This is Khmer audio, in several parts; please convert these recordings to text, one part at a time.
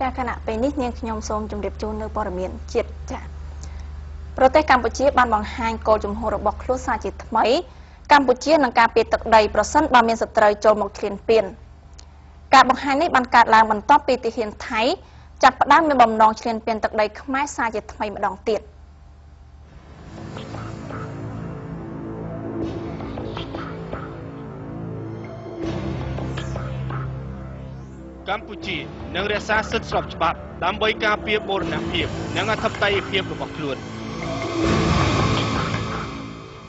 ចាខណៈពេលនេះនាងខ្ញុំសូមជម្រាបជូននៅព័ត៌មានជាតិចាប្រទេសកម្ពុជាបានបង្ហាញគោលជំហររបស់ខ្លួនសារជាថ្មីកម្ពុជានឹងការពារទឹកដីប្រសិនបើមានសត្រូវចូលមកឈ្លានពានការបង្ហាញនេះបានកើតឡើងបន្ទាប់ពីទាហានថៃចាប់ផ្ដើមមានបំណងឈ្លានពានទឹកដីខ្មែរសារជាថ្មីម្ដងទៀត កម្ពុជានឹងរក្សាសិទ្ធិស្របច្បាប់ដើម្បីការពារបូរណភាពនិងអធិបតេយ្យភាពរបស់ខ្លួន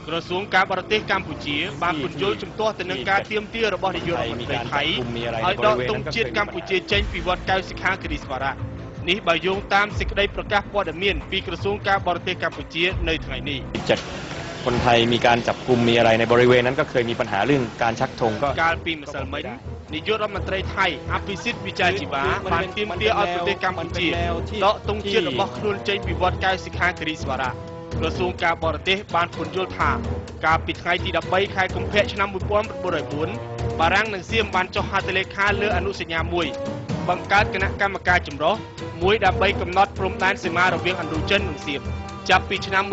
ក្រសួងការបរទេសកម្ពុជាបានពន្យល់ជំទាស់ទៅនឹងការទាមទាររបស់នាយករដ្ឋមន្ត្រីថៃឲ្យដកទង់ជាតិកម្ពុជាចេញពីវត្តកៅសិខាគិរីស្វរៈនេះបើយោងតាមសេចក្តីប្រកាសព័ត៌មានពីក្រសួងការបរទេសកម្ពុជានៅថ្ងៃនេះចិត្តคนไทยมีการจับกุมมีอะไรในบริเวณนั้นก็เคยมีปัญหาเรื่องการชักธงก็ កាលពីម្សិលមិញនាយករដ្ឋមន្ត្រីថៃអភិសិទ្ធវិចាជីវ៉ាបានទាមទារឲ្យប្រទេសកម្ពុជាដកទង់ជាតិរបស់ខ្លួនចេញពីវត្តកៅសិខាគិរីស្វរៈក្រសួងការបរទេសបានពន្យល់ថាកាលពីថ្ងៃទី13ខែកុម្ភៈឆ្នាំ1904បារាំងនិងសៀមបានចុះហត្ថលេខាលើអនុសញ្ញាមួយបង្កើតគណៈកម្មការចម្រុះមួយដើម្បីកំណត់ព្រំដែនសីមារវាងឥណ្ឌូចិននិងសៀមចាប់ពីឆ្នាំ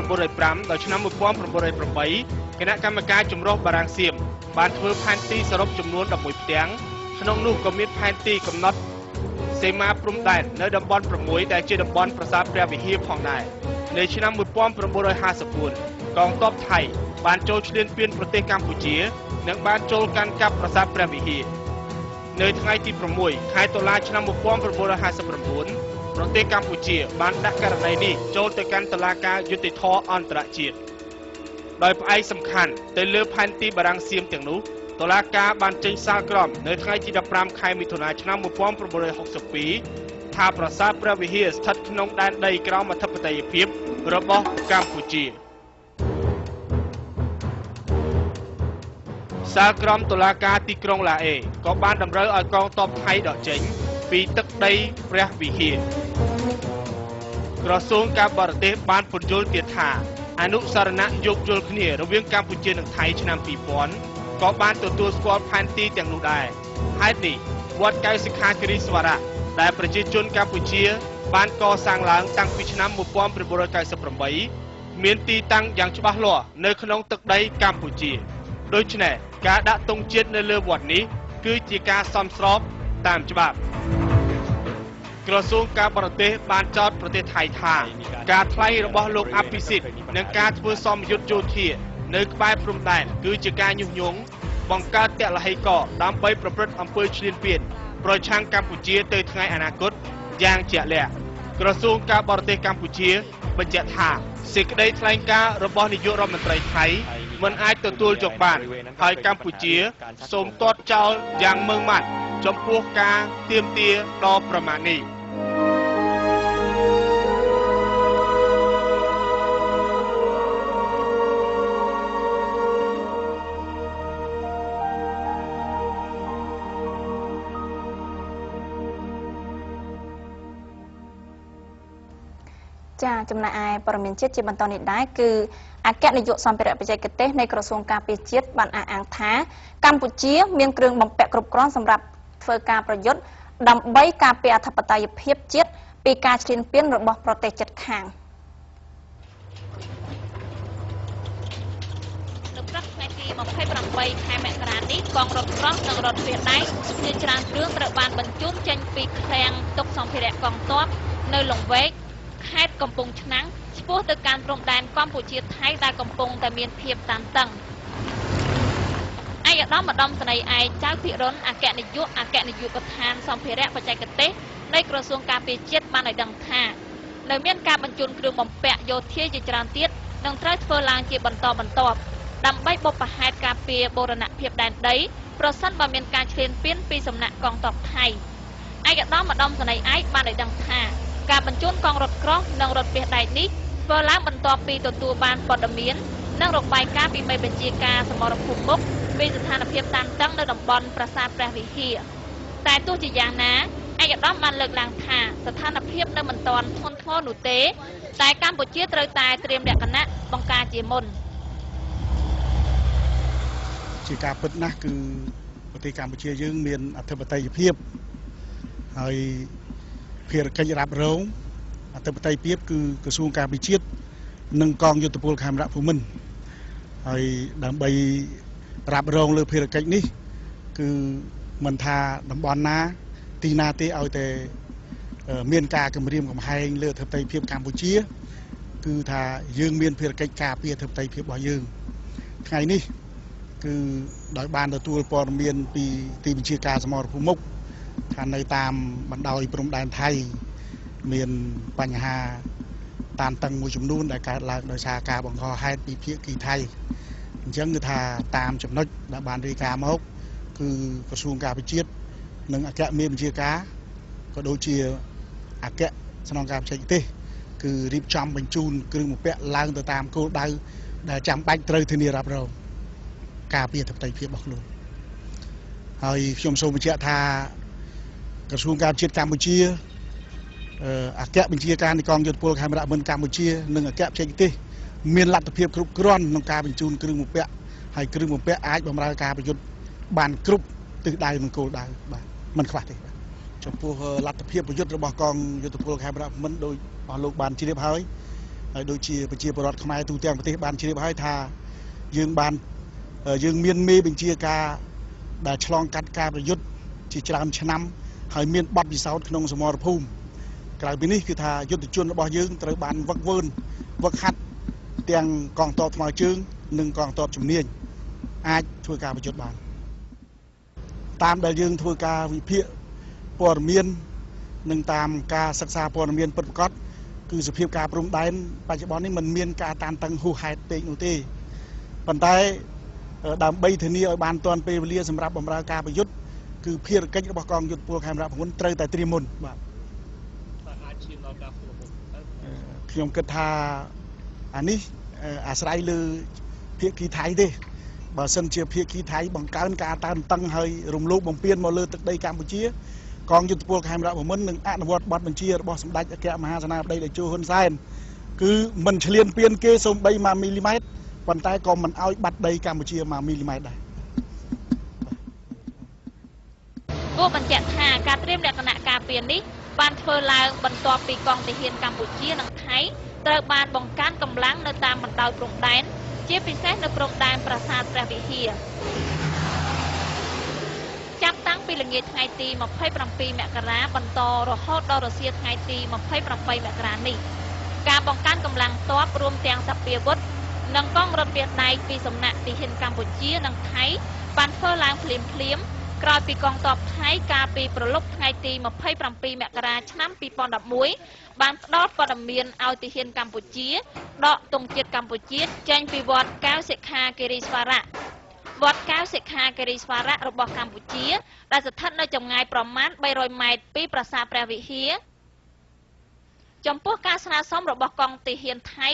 1905ដល់ឆ្នាំ1908គណៈកម្មការចម្រុះបារាំងសៀមបានធ្វើផែនទីសរុបចំនួន11ផ្ទាំងក្នុងនោះក៏មានផែនទីកំណត់សីមាព្រំដែននៅតំបន់6ដែលជាតំបន់ប្រាសាទព្រះវិហារផងដែរនៅឆ្នាំ1954កងទ័ពថៃបានចូលឈ្លានពានប្រទេសកម្ពុជានិងបានចូលកាន់កាប់ប្រាសាទព្រះវិហារនៅថ្ងៃទី6ខែតុលាឆ្នាំ1959ប្រទេសកម្ពុជាបានដាក់ករណីនេះចូលទៅកាន់តុលាការយុត្តិធម៌អន្តរជាតិដោយផ្អែកសំខាន់ទៅលើផែនទីបារាំងសៀមទាំងនោះតុលាការបានចេញសាលក្រមនៅថ្ងៃទី15ខែមិថុនាឆ្នាំ1962ថាប្រាសាទព្រះវិហារស្ថិតក្នុងដែនដីក្រោមអធិបតេយ្យភាពរបស់កម្ពុជាសាលក្រមតុលាការទីក្រុងឡាអេក៏បានតម្រូវឲ្យកងទ័ពថៃដកចេញពីទឹកដីព្រះវិហារក្រសួងការបរទេសបានពន្យល់ទៀតថាអនុសារណៈយោគយល់គ្នារវាងកម្ពុជានិងថៃឆ្នាំ2000ក៏បានទទួលស្គាល់ផែនទីទាំងនោះដែរហេតុនេះវត្តកៅសិខាគិរីស្វរៈដែលប្រជាជនកម្ពុជាបានកសាងឡើងតាំងពីឆ្នាំ1998មានទីតាំងយ៉ាងច្បាស់លាស់នៅក្នុងទឹកដីកម្ពុជាដូច្នេះការដាក់ទង់ជាតិនៅលើវត្តនេះគឺជាការសមស្របតាមច្បាប់ក្រសួងការបរទេសបានចោទប្រទេសថៃថាការថ្លែងរបស់លោកអភិសិទ្ធនិងការធ្វើសមយុទ្ធយោធានៅក្បែរព្រំដែនគឺជាការញុះញង់បង្កើតទឡ្ហីករណ៍ដើម្បីប្រព្រឹត្តអំពើឈ្លានពានប្រឆាំងកម្ពុជាទៅថ្ងៃអនាគតយ៉ាងជាក់លាក់ក្រសួងការបរទេសកម្ពុជាបញ្ជាក់ថាសេចក្តីថ្លែងការណ៍របស់នាយករដ្ឋមន្ត្រីថៃមិនអាចទទួលយកបានហើយកម្ពុជាសូមទាត់ចោលយ៉ាងម៉ឺងម៉ាត់ចំពោះការទាមទារដ៏ប្រមាថនេះ ចាចំណែកឯព័ត៌មានជាតិជាបន្តនេះដែរគឺអគ្គនាយកសម្ភារៈបច្ចេកទេសនៃក្រសួងការពារជាតិបានអះអាងថាកម្ពុជាមានគ្រឿងបំពាក់គ្រប់គ្រាន់សម្រាប់ធ្វើការប្រយុទ្ធដើម្បីការពារអធិបតេយ្យភាពជាតិពីការឈ្លានពានរបស់ប្រទេសជិតខាងនៅព្រឹកថ្ងៃទី28ខែមករានេះកងរថក្រោះនិងរថពាដែកជាច្រើនគ្រឿងត្រូវបានបញ្ជូនចេញពីឃ្លាំងទុកសម្ភារៈកងទ័ពនៅលង្វែកខេត្តកំពង់ឆ្នាំងឆ្ពោះទៅកាន់ព្រំដែនកម្ពុជាថៃដែលកំពុងតែមានភាពតានតឹងឯកឧត្តមឧត្តមសេនីយ៍ឯកចៅភិរុនអគ្គនាយកអគ្គនាយកដ្ឋានសម្ភារៈបច្ចេកទេសនៃក្រសួងការពារជាតិបានឲ្យដឹងថានៅមានការបញ្ជូនគ្រឿងបំពាក់យោធាជាច្រើនទៀតនឹងត្រូវធ្វើឡើងជាបន្តបន្ទាប់ដើម្បីបុព្វហេតុការពារបូរណភាពដែនដីប្រសិនបើមានការឈ្លានពានពីសំណាក់កងទ័ពថៃឯកឧត្តមឧត្តមសេនីយ៍ឯកបានឲ្យដឹងថាការបញ្ជូនកងរថក្រោះនិងរថពាសដែកនេះធ្វើឡើងបន្ទាប់ពីទទួលបានព័ត៌មាននិងរបាយការណ៍ពីមេបញ្ជាការសមរភូមិមុខពីស្ថានភាពតានតឹងនៅតំបន់ប្រាសាទព្រះវិហារតែទោះជាយ៉ាងណាឯកឧត្តមបានលើកឡើងថាស្ថានភាពនៅមិនទាន់ធ្ងន់ធ្ងរនោះទេតែកម្ពុជាត្រូវតែត្រៀមលក្ខណៈបង្ការជាមុនជាការពិតណាស់គឺប្រទេសកម្ពុជាយើងមានអធិបតេយ្យភាពហើយ ភារកិច្ចរ៉ាប់រងអធិបតេយ្យភាពគឺក្រសួងការពារជាតិនិងកងយុទ្ធពលខេមរៈភូមិន្ទហើយដើម្បីរ៉ាប់រងលើភារកិច្ចនេះគឺមិនថាតំបន់ណាទីណាទេឲ្យតែមានការគម្រាមកំហែងលើអធិបតេយ្យភាពកម្ពុជាគឺថាយើងមានភារកិច្ចការពារអធិបតេយ្យភាពរបស់យើងថ្ងៃនេះគឺដោយបានទទួលព័ត៌មានពីទីបញ្ជាការសមរភូមិមុខថានៅតាមបណ្ដោយព្រំដែនថៃមានបញ្ហាតានតឹងមួយចំនួនដែលកើតឡើងដោយសារការបង្កហេតុពីភាគីថៃអញ្ចឹងគឺថាតាមចំណុចដែលបានរាយការណ៍មកគឺក្រសួងការពារជាតិនិងអគ្គមេបញ្ជាការក៏ដូចជាអគ្គស្នងការបច្ចេកទេសគឺរៀបចំបញ្ជូនគ្រឿងបំពាក់ឡើងទៅតាមគោលដៅដែលចាំបាច់ត្រូវធានារ៉ាប់រងការពារអធិបតេយ្យភាពរបស់ខ្លួនហើយខ្ញុំសូមបញ្ជាក់ថាក្រសួងការពារជាតិកម្ពុជាអគ្គបញ្ជាការនៃកងយោធពលខេមរៈភូមិន្ទកម្ពុជានិងអគ្គបច្ចេកទេសមានលទ្ធភាពគ្រប់គ្រាន់ក្នុងការបញ្ជូនគ្រឿងបំពាក់ហើយគ្រឿងបំពាក់អាចបម្រើការប្រយុទ្ធបានគ្រប់ទិសដៅនិងគោលដៅបាទមិនខ្វះទេបាទចំពោះលទ្ធភាពប្រយុទ្ធរបស់កងយោធពលខេមរៈភូមិន្ទដោយអស់លោកបានជ្រាបហើយហើយដូចជាប្រជាពលរដ្ឋខ្មែរទូទាំងប្រទេសបានជ្រាបហើយថាយើងមានមេបញ្ជាការដែលឆ្លងកាត់ការប្រយុទ្ធជាច្រើនឆ្នាំហើយមានបទពិសោធន៍ក្នុងសមរភូមិក្រៅពីនេះគឺថាយុទ្ធជនរបស់យើងត្រូវបានវឹកវើវឹកហាត់ទាំងកងទ័ពថ្មើរជើងនិងកងទ័ពជំនាញអាចធ្វើការប្រយុទ្ធបានតាមដែលយើងធ្វើការវិភាគព័ត៌មាននិងតាមការសិក្សាព័ត៌មានពិតប្រាកដគឺសភាពការព្រំដែនបច្ចុប្បន្ននេះมันមានការតានតឹងហួសហេតុពេកនោះទេប៉ុន្តែដើម្បីធានាឲ្យបានទាន់ពេលវេលាសម្រាប់បម្រើការប្រយុទ្ធគឺភារកិច្ចរបស់កងយោធពលខេមរៈភូមិន្ទត្រូវតែត្រៀមមុនបាទអាចឈានដល់ការធ្វើមុខខ្ញុំគិតថាអានេះអាស្រ័យលើភាគីថៃទេបើសិនជាភាគីថៃបង្កើនការតានតឹងហើយរំលោភបំពានមកលើទឹកដីកម្ពុជាកងយុទ្ធពលខេមរៈភូមិន្ទនឹងអនុវត្តបទបញ្ជារបស់សម្ដេចអគ្គមហាសេនាបតីតេជោហ៊ុនសែនគឺមិនឈ្លានពានគេសូម្បី1មីលីម៉ែត្រប៉ុន្តែក៏មិនឲ្យបាត់ដីកម្ពុជា1មីលីម៉ែត្រដែរគួរបញ្ជាក់ថាការត្រៀមលក្ខណៈការពារនេះបានធ្វើឡើងបន្ទាប់ពីកងទាហានកម្ពុជានិងថៃត្រូវបានបង្កើនកម្លាំងនៅតាមបណ្ដោយព្រំដែនជាពិសេសនៅព្រំដែនប្រាសាទព្រះវិហារចាប់តាំងពីល្ងាចថ្ងៃទី27មករាបន្តរហូតដល់រសៀលថ្ងៃទី28មករានេះការបង្កើនកម្លាំងទ័ពរួមទាំងសព្វាវុធនិងកងរថពាសដែកពីសំណាក់ទាហានកម្ពុជានិងថៃបានធ្វើឡើងភ្លាមៗក្រោយពីកងទ័ពថៃកាលពីប្រលប់ថ្ងៃទី27មករាឆ្នាំ2011បានផ្ដល់ព័ត៌មានឲ្យទាហានកម្ពុជាដកទង់ជាតិកម្ពុជាចេញពីវត្តកែវសិក្ខាគិរីស្វរៈវត្តកែវសិក្ខាគិរីស្វរៈរបស់កម្ពុជាដែលស្ថិតនៅចម្ងាយប្រមាណ300ម៉ែត្រពីប្រាសាទព្រះវិហារចំពោះការស្នើសុំរបស់កងទាហានថៃ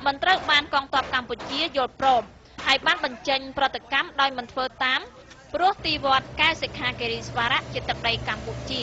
មិនត្រូវបានកងទ័ពកម្ពុជាយល់ព្រមហើយបានបញ្ចេញប្រតិកម្មដោយមិនធ្វើតាមព្រោះទីវត្តកែវសិក្ខាគិរីស្វរៈជាទឹកដីកម្ពុជា